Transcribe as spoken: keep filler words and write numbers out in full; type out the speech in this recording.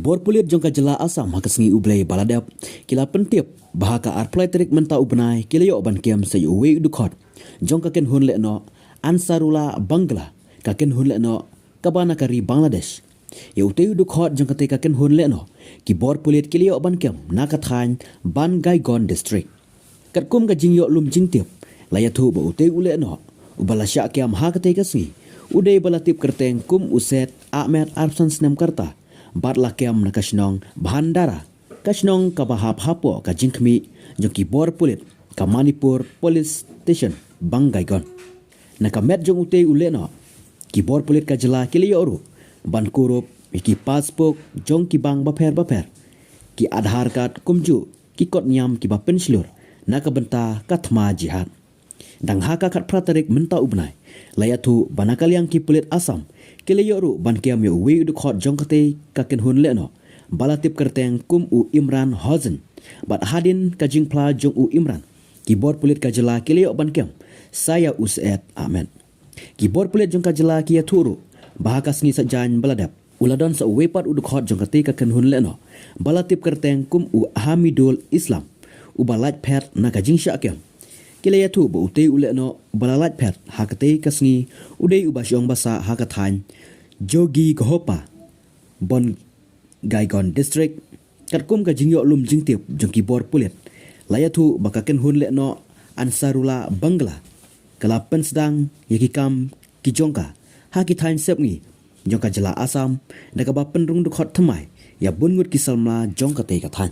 Bor pulit jong ka jylla Assam ha ka sngi U Blei ba la dep ki la pyntip ba ha ka arphew lai tarik mynta u bnai ki la ïoh ban kem sa ïa uwei u dkhot jong ka kynhun lehnoh Ansarullah Bangla, ka kynhun lehnoh kaba na ka ri Bangladesh. Ïa utei u dkhot jong katei ka kynhun lehnoh ki bor pulit ki la ïoh ban kem na ka thaiñ Bangaigaon District. Katkum ka jingïoh lum jingtip, la ïathuh ba utei u lehnoh uba la shah kem ha katei ka sngi u dei ba la tip kyrteng kum u Syed Ahmed, arphew san snem ka rta, bad la kem na ka shnong Bhandara, ka shnong kaba hap hapoh ka jingkhmih jong ki bor pulit ka Manipur Police Station Bangaigaon. Na ka met jong utei u lehnoh, ki bor pulit ka jylla ki la ïoh ruh ban kurup ïa ki passbook jong ki bank bapher bapher, ki Aadhaar card kumjuh ki kot niam kiba pynshlur na ka bynta ka thma jihad. Dang ha ka khatphra tarik mynta u bnai, la ïathuh ba na ka liang ki pulit Assam ki la ïoh ruh ban kem ïa uwei u dkhot jong katei ka kynhun lehnoh ba la tip kyrteng kum u Imran Hossain, bad hadien ka jingphla jong u Imran, ki bor pulit ka jylla ki la ïoh ban kem sa ïa u Syed Ahmed. Ki bor pulit jong ka jylla ki ïathuh ruh ba ha ka sngi Saitjaiñ ba la dep, u la don sa uwei pat u dkhot jong katei ka kynhun lehnoh ba la tip kyrteng kum u Hamidul Islam, uba lait phet na ka jingshah kem. Ki la ïathuh ba utei u lehnoh uba la lait phet ha katei ka sngi u dei uba shong ba sah ha ka thaiñ Jogighopa, Bangaigaon District. Katkum ka jingïoh lum jingtip jong ki bor pulit, la ïathuh ba ka kynhun lehnoh Ansarullah Bangla ka la pynsdang ïa ki kam ki jong ka ha ki thaiñ sepngi jong ka jylla Assam, da kaba pynrung dkhot thymmai ïa bun ngut ki samla jong katei ka thaiñ.